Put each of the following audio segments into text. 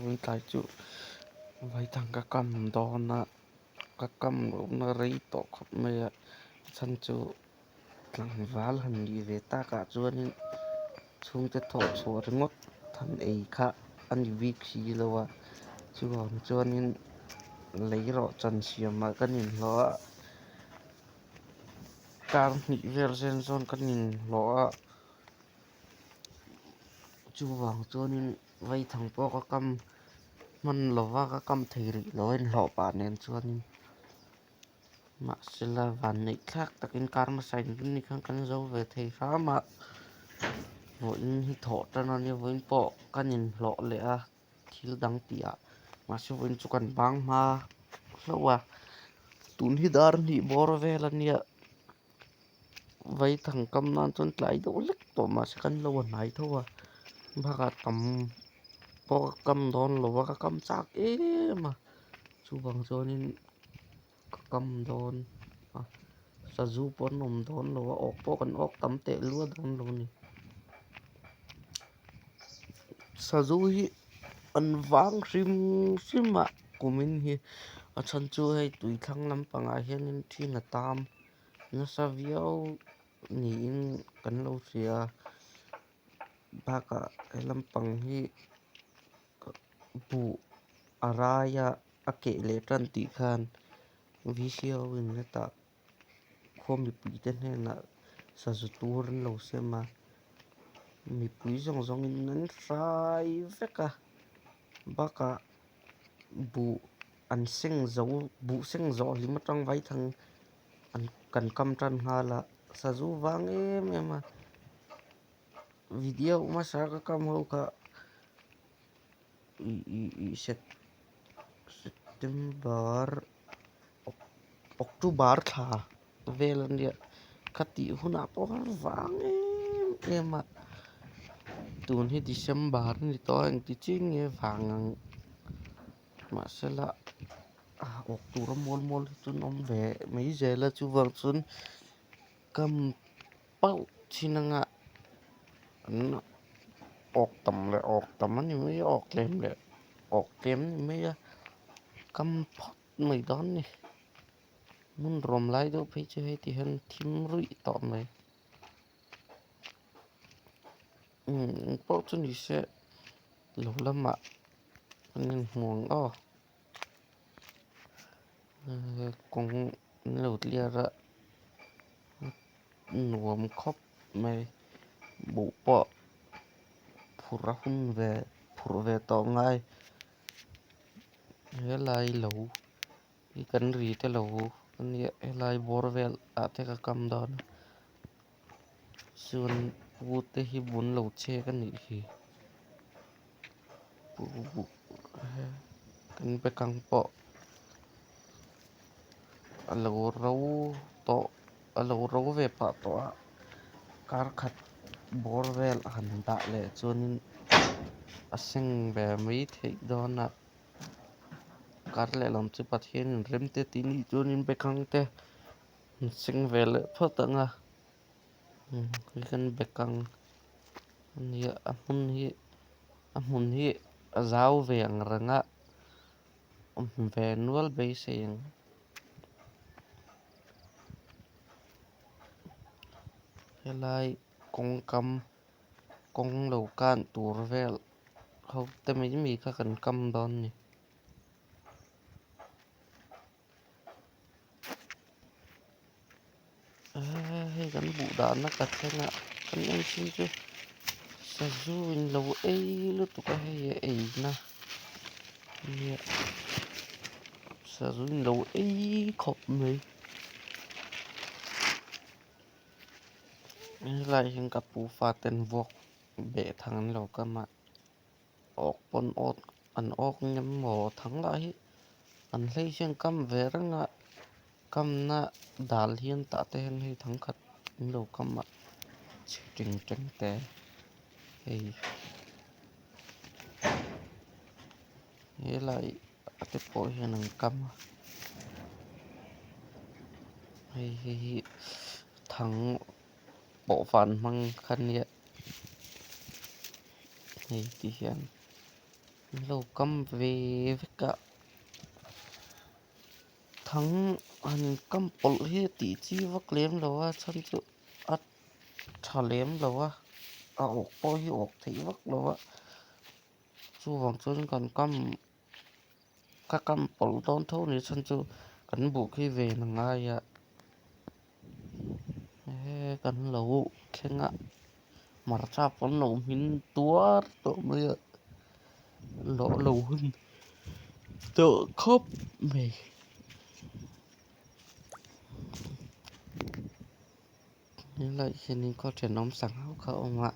Vawiin tlai chu vaithang ka kam dawn a ka kam lohna rei tawh khawp mai a a chhan chu tlangval han nih ve takah chuanin chhungte thawh chhuah ringawt han ei kha a ni bik si lo a chuvang chuanin lei rawh chan siamah kan inhlawh a kar hnih vel zen zawn kan inhlawh a chuvang chuanin vaithang pawh ka kam hman lova ka kam thei rih lo a inhlawh pah nen chuanin mahsela vanneih thlak takin kar hmasa in rin ni khan kan zo ve thei hram a vawiin hi thawh tan a nia vawiin pawh kan inhlawh leh a thil dang tih ah mahse vawiin chu kan bang hma hlauh a tun hi dar hnih bawr vel a nia vaithang kam nan chuan tlai deuh hlek tawh mahse kan lo a hnai tho a bakah tam pawh ka kam dawn lo a ka kam chak em a chuvang chuanin ka kam dawn a sazu pawh an awm dawn lo a awk pawh kan awk tam teh lua dawn lo a ni sazu hi an vang hrim hrim a kumin hi a chhan chu hei tui thlang lampangah hianin ṭhin a tam nasa viau niin kan lo hria a bakah he lampang hi buh a rai a a keh leh tan tih khan V C ho in hetah khaw mipui te hnenah sazu tur an lo sem a mipui zawng zawng in an hrai vek a bakah buh an seng zo buh seng zawh hlim atang vaithang an kan kam tan nghal a sazu vang em em a video hmasa ka kam ho kha ih ih ih september october thla vel a nia khatih hunah pawh khan vang em em a tun hi december a ni tawh a engti chiang nge vang ang mahsela a awk tura mual mual hi chu an awm ve mai zel a chuvang chuan kam pauh chin anga an awk tam leh awk tam a ni mai a awk tlem leh awk tlem a ni mai a kam phawt mai dawn a ni hmun rawm lai deuh phei chu heti hian thim ruih tawh mai umm engpawh chu ni se lo lamah an inhmu ang aw kawng an lo tliar a nuam khawp mai buh pawh phurh a hun ve phurh ve tawh ngai helai lo hi kan ri te lo a nia helai bawr vel ah te ka kam dawn a chuan pu te hi bun lo chek a nih hi pu buh kan bekang pawh a lo ro tawh a lo ro ve pah tawh a kar khat bawr vel a han dah leh chuanin a seng ve mai theih dawn a kar lehlam chu Pathianin rem te tih nih chuanin bekang te an seng ve leh phawt ang a hei kan bekang a nia a hmun hi a hmun hi a zau ve ang reng a awm ve nual beisei ang helai kawngkam kawng lo kan tur vel ho te mai mai kha kan kam dawn a ni. Hei kan buh dahna ka thleng a kan en chin chu sazu in lo ei lutuk a hei a ei na nia sazu in lo ei khawp mai helai hian ka pu faten vuak beh thang an lo kam a awk pawn awt an awk ngem maw thang lah hi an hlei hian kam ve reng a kamna dal hian tah te hian hei thang khat an lo kam a chhe teng teng te hei helai ah te pawh hian an kam a hei hei hi thang pawh van hmang kha nia hei ti hian. An lo kam ve vek a thang han kam pawlh hi a tih chi vak lem lo a chhan chu a tha lem lo a a awk pawh hi a awk theih vak lo a chuvang chuan kan kam ka kam pawlh dawn tho a ni chhan chu kan buh khi ven a ngai a he kan lo thleng a hmarcha pawh an lo hmin tuar tawh mai a lawh lo hun tawh khawp mai. Helaiah hianin khaw thenawm sangha kha a awm a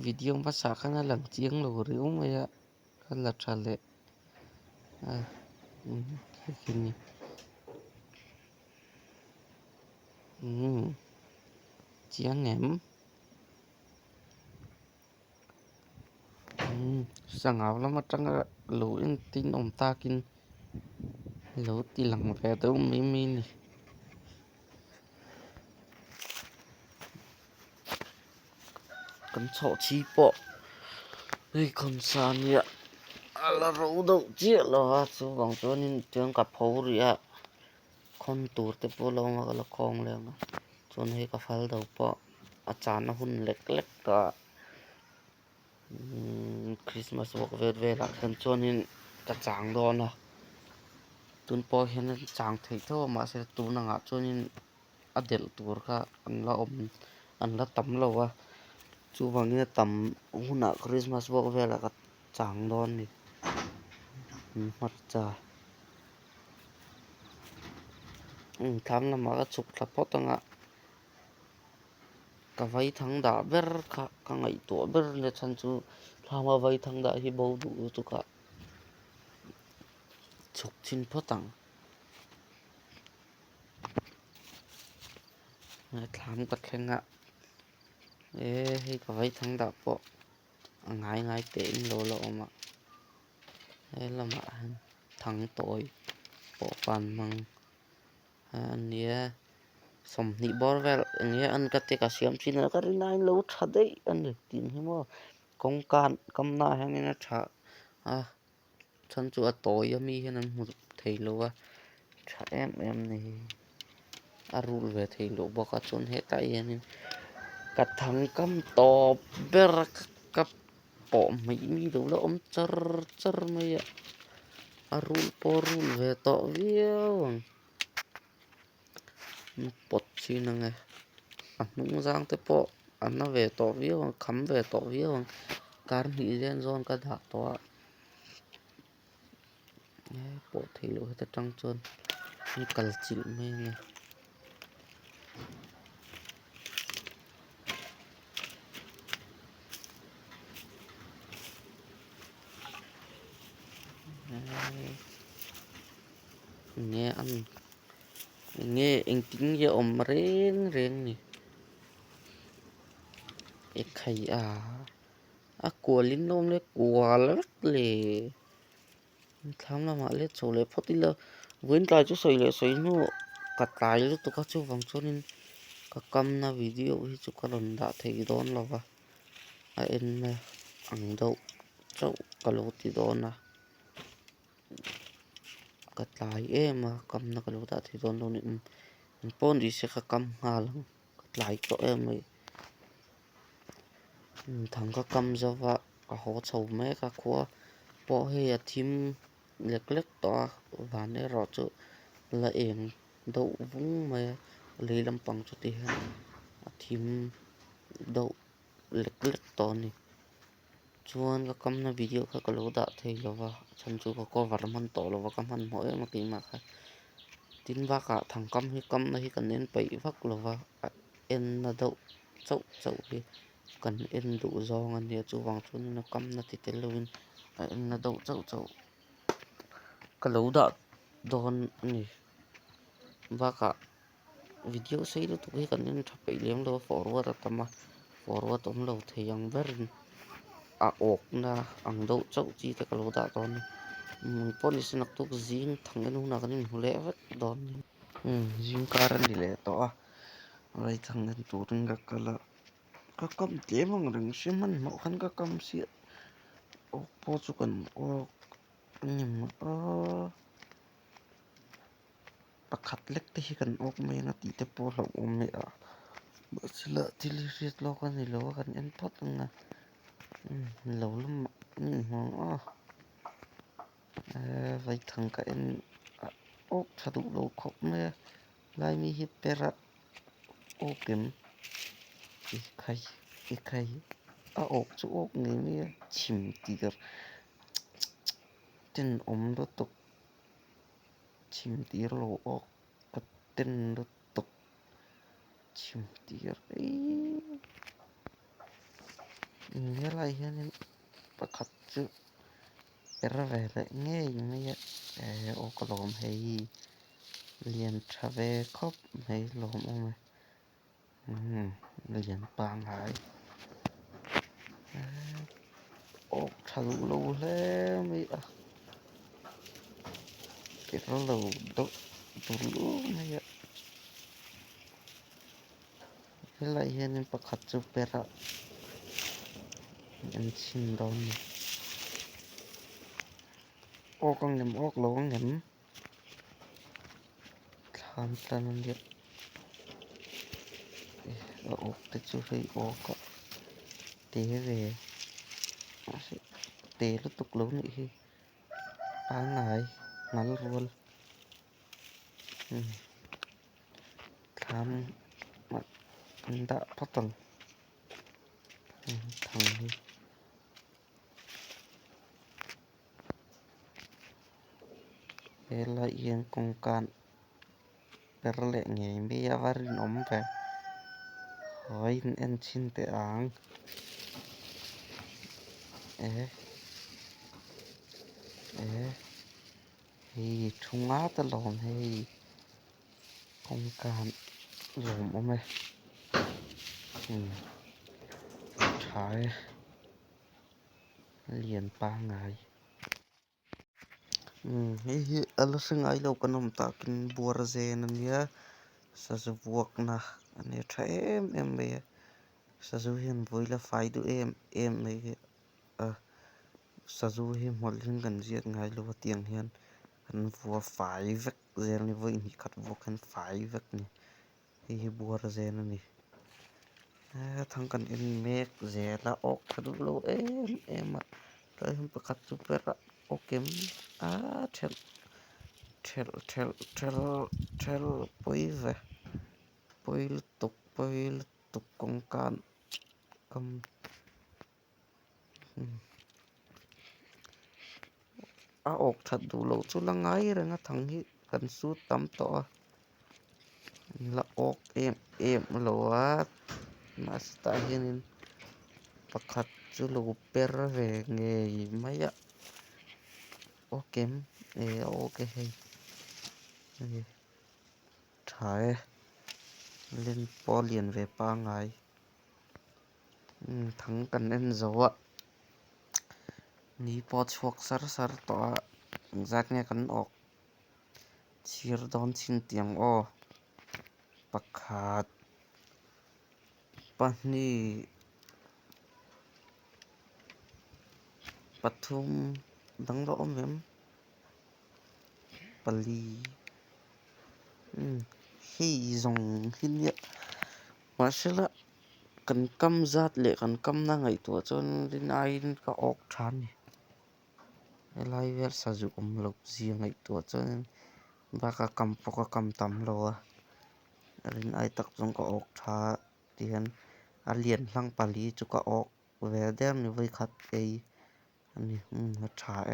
video hmasa khan a lang chiang lo riau mai a ka la tha leh a umm chiang em umm sangha lam atanga lo en te in awm takin lo ti lang ve deuh mai mai a ni. Kan chhawhchhi pawh hei khawnsa ania a la ro deuh chiah lo a chuvang chuanin tiang ka pho rih a khawn tur te pawh a lo awm a ka la khawng leh ang a chuan hei ka fal do pawh a chahna hun lek lek tawh a umm christmas work vel velah khan chuanin ka chang dawn a tun pawh hian a chang theih tho a mahse tun angah chuanin. A delh tur kha an la awm an la tam lo a chuvangin a tam hunah christmas bawk velah ka chang dawn a ni hmarcha thlam lamah ka chhuk thla phawt ang a ka vaithang dah ber kha ka ngaihtuah ber a nia chhan chu thlama vaithang dah hi bo duh lutuk a chhuk chhin phawt ang. Thlam ka thleng a eh hei ka vaithang dah pawh a ngai ngai teh in lo la awm a he lamah hian thang tawi pawh fan hmang a nia 20 bawr vel eng nge an ka ti ka siam thin a ka rin aiin lo tha daih a ni tih hi maw kawngka kamna ah hianin a tha a. Chhan chu a tawi a mi hian an hmu thei lo a tha em em a ni a rul ve thei loh bawk a chuan hetah hianin ka thang kam tawp ber a ka pawh hmaih mi lo la awm char char mai a a rul pawh a rul ve tawh viau ang pawt chin ang e a hnung zang te pawh a na ve tawh viau ang kham ve tawh viau ang kar hnih zen zawn ka dah tawh a pawh theih loh heta tang chuan an kal chilh mai ang e. Nge an nge engtin nge awm reng reng ni ekhai a a kual in awm le kual vek le thlam lamah let chho leh phawt ila vawiin tlai chu sawi leh sawi hnu ka tlai lutuk a chuvang chuanin ka kamna video hi chu ka rawn dah thei dawn lo va a enna ang deuh chauh ka lo ti dawn a. Ka tlai em a kamna ka lo dah thei dawn lo a ni engpawh ni se ka kam nghal ang ka tlai tawh em mai thang ka kam zo va ka haw chho mek a khua pawh hei a thim lek lek tawh a van erawh chu la eng deuh vung mai a lei lampang chu ti hian a thim deuh lek lek tawh a ni. Chuan ka kamna video kha ka lo dah thei lo va a chhan chu ka cover hman tawh lo va ka hmanhmawh em a keimah kha tin bakah thangkam hi kamna hi kan en peih vak lo va a enna deuh chauh chauh hi kan en duh zawng a nia chuvang chuanin a kamna ti tel lovin a enna deuh chauh chauh ka lo dah dawn a ni bakah. Video sei lutuk hi kan en tha peih lem lo a forward a tam a forward awm lo thei ang berin a awkna ang deuh chauh chi te ka lo dah dawn a engpawh ni se naktuk zing thang en hunah kan inhmu leh vek dawn a ni. Zing kar a ni leh tawh a vaithang en turin ka kal a. Ka kam tlem ang reng sia hmanhmawh khan ka kam sia awk pawh chu kan awk a ni maw aw pakhat lek te hi kan awk mai ang a tih te pawh hlauhawm mai a mahse lah thil hi hriat lawk a ni lo a kan en phawt ang a lo lamah an inhmu ang aw eee vaithang ka en a awk tha duh lo khawp mai a lai mi hi per a awk em ekhai ekhai a awk chu awk ngei mai a chhim tir tenawm lutuk chhim tir lo awk ka ten lutuk chhim tir eii helai hianin pakhat chu per ve leh ngei mai a eh aw ka lawm hei. Lian tha ve khawp mai lawmawm e umm lian pangngai awk tha duh lo hle mai a ker lo deuh dul mai a helaiah hianin pakhat chu per a an chhin dawn a ni awk ang em awk lo ang em. Thlam tlan a nia a awk te chu hei awk a te ve mahse te lutuk lo nih hi pangngai ngal rual thlam ah an dah phawt ang thang hi. Helai hian kawngka per leh ngei mai a va rinawm ve haw in en chhin teh ang eh eh hei thu ngat alawm hei kawngka lawmawm e tha e. Lian pangngai umm hei hi a la hre ngai lo kan awm takin buar zen a nia sazu vuakna a nia tha em em mai a sazu hian vawi la fai duh em em mai hi a sazu hi hmawlh in kan ziak ngai lo a tiang hian an vua fai vek zel a ni vawi hnih khat vuak hian fai vek a ni. Hei hi buar zen a ni he thang kan en mek zel a awk tha duh lo em em a tlai hun pakhat chu ber a awk em a thelh thelh thelh thelh thelh pawi ve pawi lutuk pawi lutuk kawngka kam a awk that duh loh chu la ngai reng a thang hi kan sut tam tawh a an la awk em em lo a mahse tah hianin pakhat chu lo per ve ngei mai a awk em eh a awk e hei tha e len pawh a lian ve pangngai. Thang kan en zo a ni pawh a chhuak sar sar tawh a engzat nge kan awk chhir dawn chin tih ang aw pakhat pahnih pathum dang la awm em pali umm hei zawng hi nia mahsela. Kan kam zat leh kan kamna ngaihtuah chuan rin aiin ka awk tha a ni. Helai vel sazu awm loh zia ngaihtuah chuan bakah kam pawh ka kam tam lo a, rin ai tak chuan ka awk tha a tihian a lian hlang pali chu ka awk ve der a ni vawikhat ei a ni a tha e.